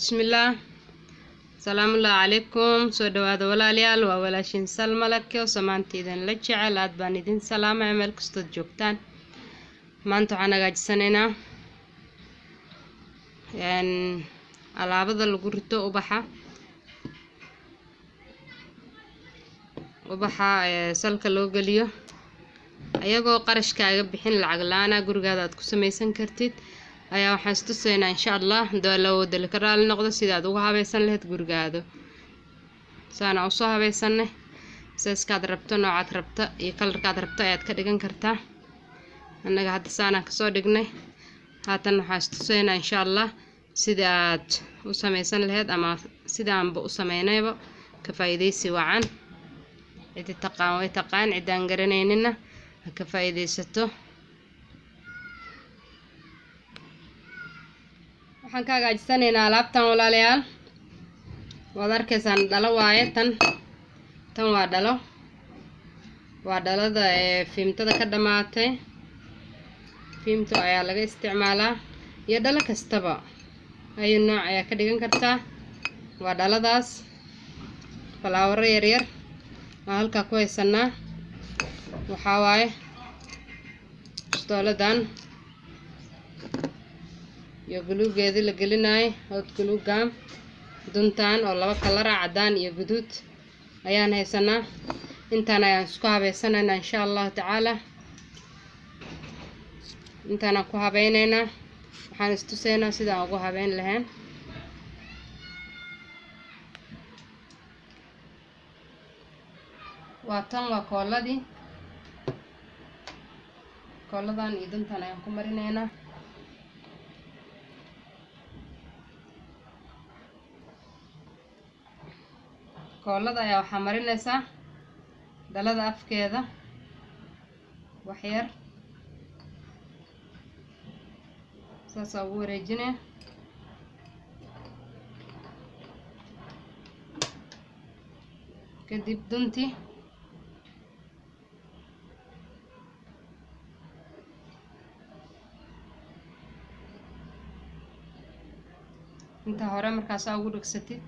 Bismillaah, salaamullaahi calaykum. Soo dhawaada walaalayaal, waa walaashin Salmalake oo samaantiidan la jecel. Aad baan idin salaamaya meel kastood joogtaan. Maanta waxaan hagaajisanaynaa alaabada lagu rito ubaxa, ubaxa salka loo geliyo, ayagoo qarashkaaga bixin, lacag la-aana gurigaada aad ku samaysan kartid. Ayaa waxaan istusaynaa insha Allah daalawada ka raali noqdo sida aad uga habaysan lahayd gurigaada. Saana usoo habaysanay, saiskaad rabto, noocaad rabta iyo kalarkaad rabto ayaad ka dhigan kartaa. Annaga hadda saanaan kasoo dhignay. Haatan waxaan istusaynaa insha Allah sida aad u samaysan lahayd ama sida aanba u sameynayba. Ka faa'iidaysi wacan. Cidi taqaan way taqaan, ciddaan garanaynina ha ka faa'iidaysato. Waxaan ka hagaajisanaynaa alaabtan walaalayaal. Waad arkaysaan, dhalo waaye tan. Tan waa dhalo, waa dhalada ee fiimtada ka dhamaatay. Fiimto ayaa laga isticmaalaa iyo dhalo kastaba ayu nooc ayaa ka dhigan kartaa. Waa dhaladaas. Falaawaro yaryar aan halkaa ku haysanaa. Waxaa waaye bistooladan iyo guluugeedii la gelinayo, hot glue gun, duntaan oo laba kalar ah, caddaan iyo guduud ayaan haysanaa. Intaan ayaan isku habeysanaynaa insha Allahu tacaala. Intaanaan ku habeyneynaa. Waxaan istusaynaa sidaan ugu habeyn lahayn. Waa tan, waa kooladii. Kooladan iyo duntan ayaan ku marineynaa. Koolada ayaa waxaa marinaysaa dhalada afkeeda wax yar, saasaa ugu wareejinaya. Kadib duntii inta hore markaasaa ugu dhegsatid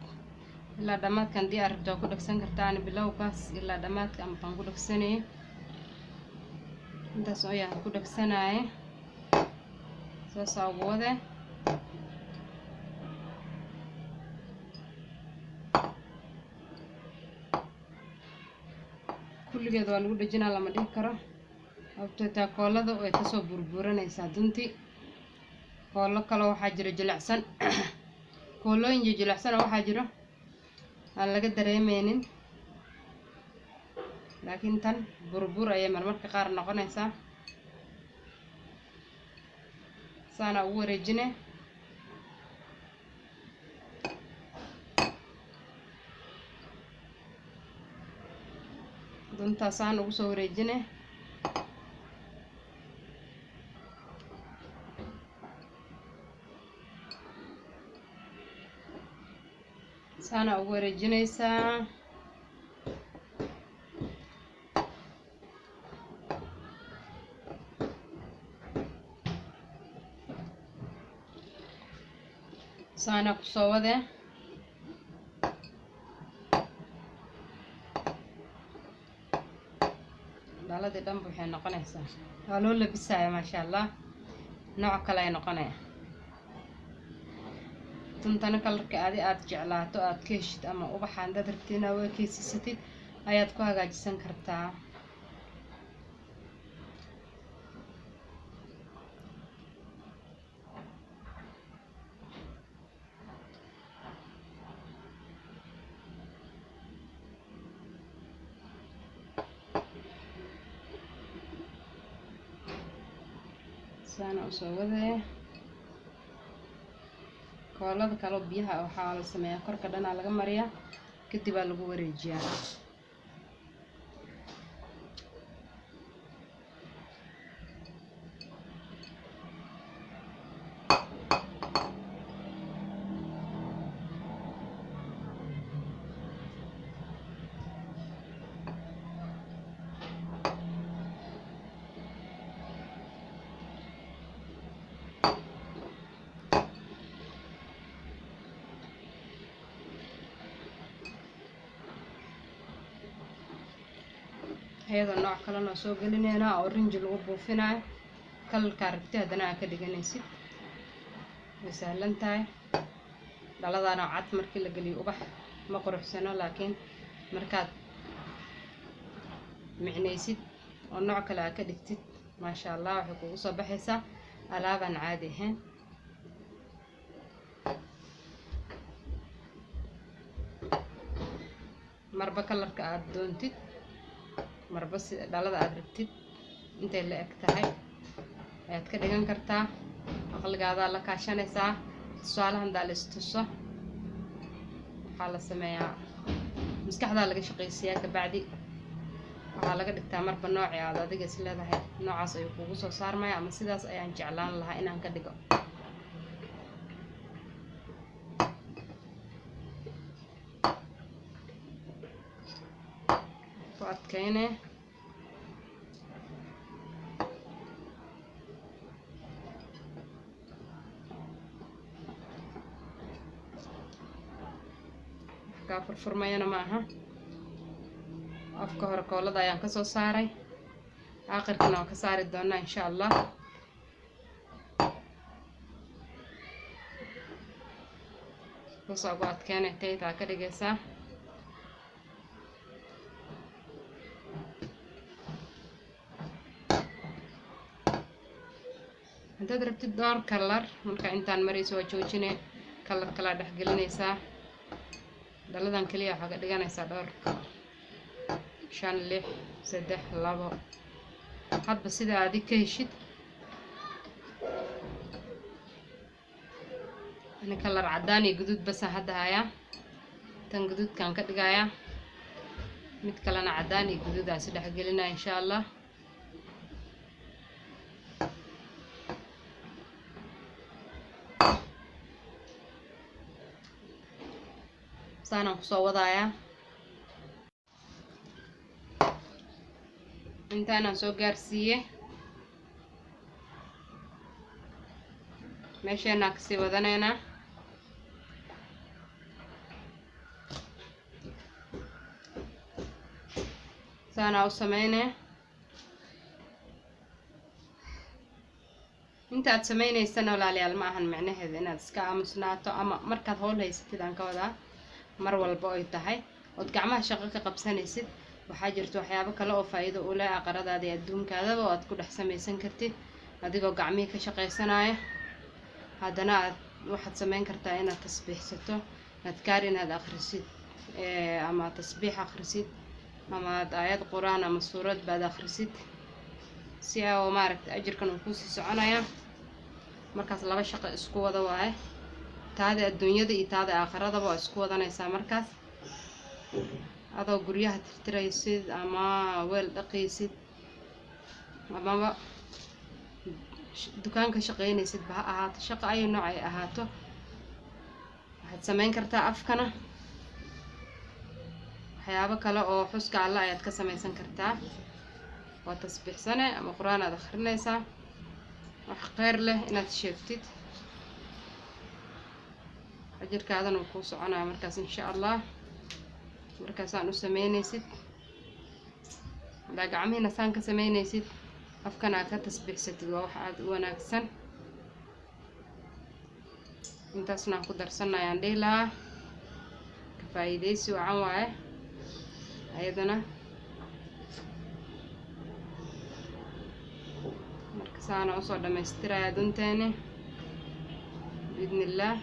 ilaa dhammaadka. Haddii aad rabto waa ku dhegsan kartaa. Ani bilowgaas ilaa dhammaadka ama baan ku dhegsanayay, intaas ayaan ku dhegsanaya. Saasaa ugu wade. Kulligeed waa lagu dhejinaa lama dhihi karo, sababtoo taa koolada way kasoo burburanaysaa duntii. Koolo kaloo waxaa jiro jilicsan, koolooyin jilicsan oo waxaa jiro aan laga dareemeynin, laakiin tan burbur ayay marmarka qaar noqonaysaa. Saana ugu wareejine. Duntaasaan ugu soo wareejine. Saana ugu wareejinaysaa. Saana kusoo wade. Dhaladii dhanba waxay noqonaysaa waa loo labisaya, maasha Allah, nooc kale ay noqonaya. Duntana kalarka adi aad jeclaato, aad ka heshid ama ubaxa hadaad rabtid inaad u ekeysisatid ayaad ku hagaajisan kartaa. Saana usoo wadaya. Koolada kaloo biyaha waxaa la sameeyaa korka dhanaa laga mariyaa, kadib aa lagu wareejiyaa. Iyadoo nooc kalena soo gelineynaa oo rinji lagu buufinayo, kalarkaa rabti haddana aa ka dhiganaysid. Way sahlan tahay. Dhaladaana cad markii la geliyo ubax ma quruxsano, laakiin markaad micnaysid oo nooc kale aa ka dhigtid, maasha Allah, waxay kugu soo baxaysaa alaabaan caadi ahayn. Marba kalarka aada doontid, marba si dhalada aada rabtid intay la eg tahay ayaad ka dhigan kartaa. Aqligaadaa la kaashanaysaa. Tusaalahan daa la istuso, waxaa la sameeyaa maskaxdaa laga shaqaysiiyaa, kabacdi waxaa laga dhigtaa marba noocii aad adiga is leedahay noocaas ayuu kugu soo saarmaya, ama sidaas ayaan jeclaan lahaa inaan ka dhigo. Ku adkayne wax kaa furfurmayana ma aha. Afka hore koolada ayaan kasoo saaray, aakhirkana waan ka saari doonaa insha Allah. Saas ugu adkeynay taytaa ka dhigaysaa. Haddaad rabtid dhowr kalar, marka intaan marayso waa joojine, kalar kalaa dhex gelinaysaa. Dhaladan keliya waxaa ka dhiganaysaa dhowr kalar, 5, 6, 3, 2, hadba sida adig ka heshid. Ani kalar caddaan iyo guduud basaan hadda hayaa. Tan guduudkaan ka dhigayaa, mid kalena caddaan iyo guduud aan is dhex gelinaya insha Allah. Saanaan kusoo wadayaa intaanaan soo gaarsiiye. Meesheenaa kasii wadanaynaa. Saanaa u sameynaya. Inta aad sameynaysana walaalayaal, ma ahan micnaheeda inaad iska aamusnaato ama markaad howl haysatid aan ka wadaa. Mar walba oy tahay ood gacmaha shaqo ka qabsanaysid, waxaa jirta waxyaabo kale oo faa-iido u leh aqaradaada iyo adduunkaadaba oo aad ku dhex samaysan kartid adigoo gacmihii ka shaqaysanaya. Haddana aad waxaad sameyn kartaa inaad tasbiixsato, adkaar inaad akhrisid, ama tasbiix akhrisid, ama aad aayad qur-aan ama suurad baad akhrisid, si oo maaragtay ajirkan uu kusii soconaya. Markaas laba shaqo isku wada waaye, taada adduunyada iyo taada aakhiradaba waa isku wadanaysaa. Markaas adoo guryaha tirtiraysid ama weel dhaqaysid amaba dukaanka shaqaynaysidba ha ahaato, shaqo ayu nooc ay ahaato, waxaad sameyn kartaa afkana waxyaabo kale oo xuska alla ayaad ka samaysan kartaa. Waa tasbiixsane ama qur-aan aad akhrinaysaa, wax kheyr leh inaad sheegtid, ajirkaadana uu kuu soconaya markaas insha Allah. Markaasaan u sameynaysid, haddaa gacmihiina saan ka sameynaysid, afkana aad ka tasbiixsatid, waa wax aada u wanaagsan. Intaasna aan ku darsanna ayaan dhihi lahaa. Ka faa'iidaysi wacan waaye ayadana. Marka saana usoo dhamaystiraya dunteeni biidni illaah.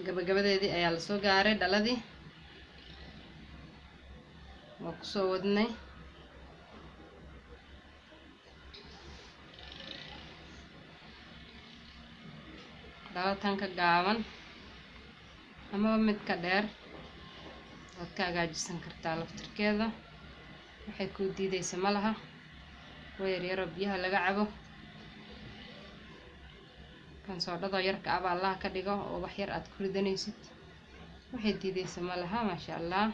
Gabagabadeedii ayaa lasoo gaaray. Dhaladii waa kusoo wadnay. Dhala tanka gaaban amaba midka dheer waad ka hagaajisan kartaa laftirkeeda, waxay kuu diideysa ma laha. Kuwa yaryaroo biyaha laga cabo, kan soodhadoo yarka aba Allaha ka dhigo oo wax yar aad ku ridanaysid, waxay diideysa ma laha, maasha Allah.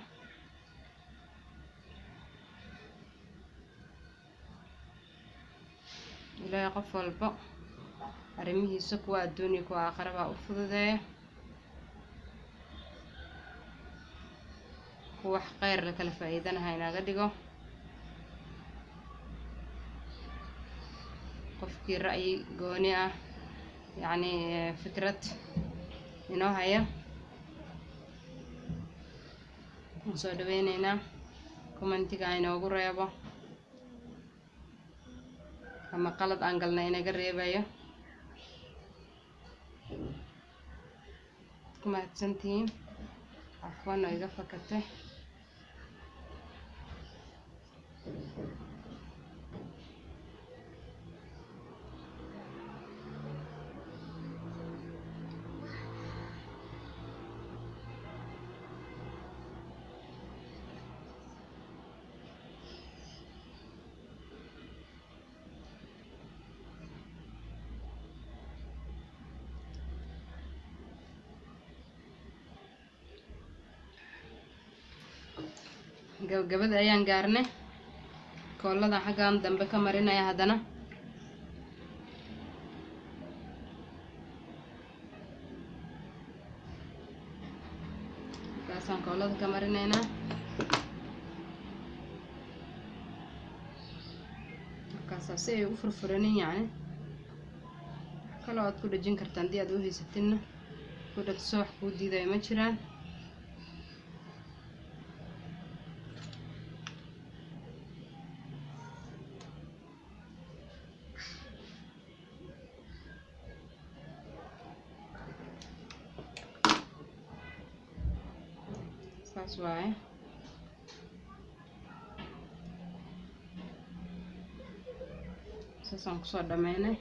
Ilaahay qof walba arrimihiisa kuwa adduun iyo kuwa aakhiraba u fududeeya, kuwa wax kheyr la kala faa'iidanaha inaga dhigo. Qofkii ra'yi gooni ah yacni fikrad inoo haya waan soo dhaweyneynaa, commentiga inoogu reebo ama qalad aan galnay inaga reebayo. Ku mahadsantihiin. Cafwan oo iga fakatay. Gabagabada ayaan gaarnay, koolada xaggan dambe ka marinaya haddana. Markaasaan koolada ka marinaynaa. Markaasaa si ay u furfuranin yacni. Wax kaloo aad ku dhejin kartaan haddii aad u haysatinna ku dhegso, wax kuu diidayo ma jiraan. Saas waaye. Saasaan kusoo dhameynay.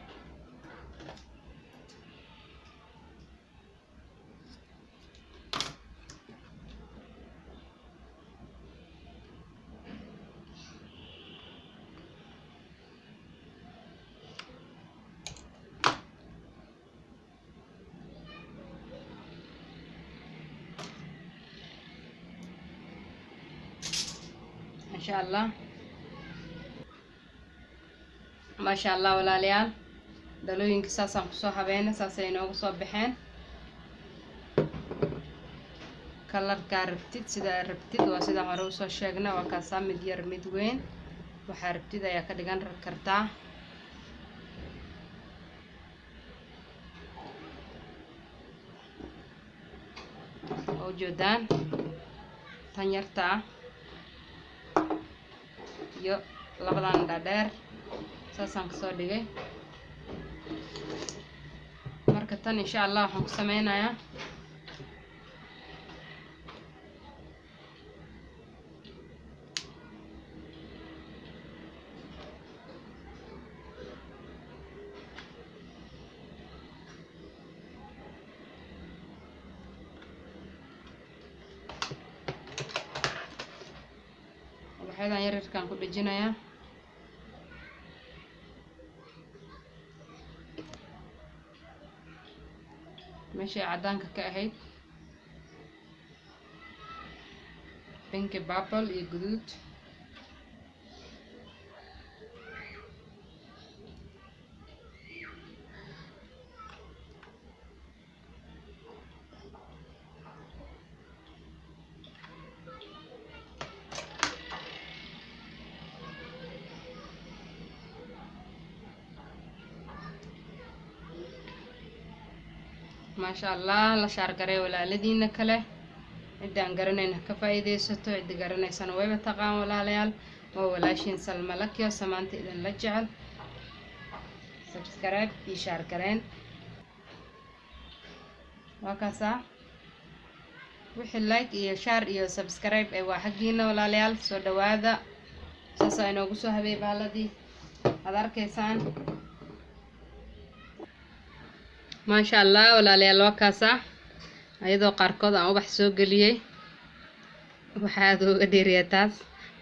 Insha Allah, maasha Allah walaalayaal, dhalooyinka saasaan kusoo habeynay, saasay inoogu soo baxeen. Kalarkaa rabtid, sidaa rabtid, waa sidaan hore usoo sheegnay, waa kaasaa mid yar mid weyn, waxaa rabtid ayaa ka dhigan kartaa. Waa ujeedaan tan yarta ah iyo labadan dhaadheer, saasaan kasoo dhigay. Marka tan insha Allah waxaan ku sameynayaa ubaxyadan yaryarkaan ku dhejinayaa. Meeshay caddaanka ka ahayd pinky, purple iyo guduud. Maasha Allah, la shaargaray walaaladiina kale, ciddaan garanayna ka faa'iidaysato, cidda garanaysana wayba taqaan. Walaalayaal, waa walaashiin Salma Lakyo, samaanta idinla jecel. Subscribe iyo shaargareen. Waa kaasaa wixii like iyo share iyo subscribe ee waa xaggiina walaalayaal. Soo dhawaada. Saasaa inoogu soo habeey bahladii aad arkaysaan. Maasha Allah walaalayaal, waa kaasaa ayadoo qaarkood aan ubax soo geliyey. Ubaxa aad uga dheeriya, taas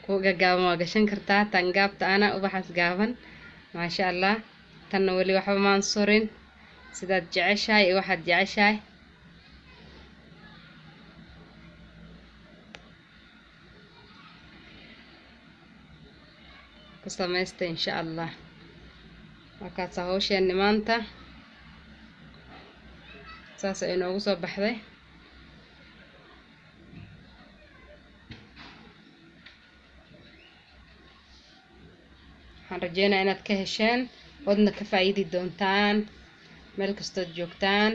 kuwa gagaaban waa gashan kartaa, tan gaabta ana ubaxaas gaaban. Maasha Allah, tanna weli waxba maan surin. Sidaad jeceshahay iyo waxaad jeceshahay ku samaysta insha Allah. Waa Wakaasa hawsheeni maanta saas ay inoogu soo baxday. Waxaan rajeynayaa inaad ka hesheen oodna ka faa'iidi doontaan meel kastood joogtaan.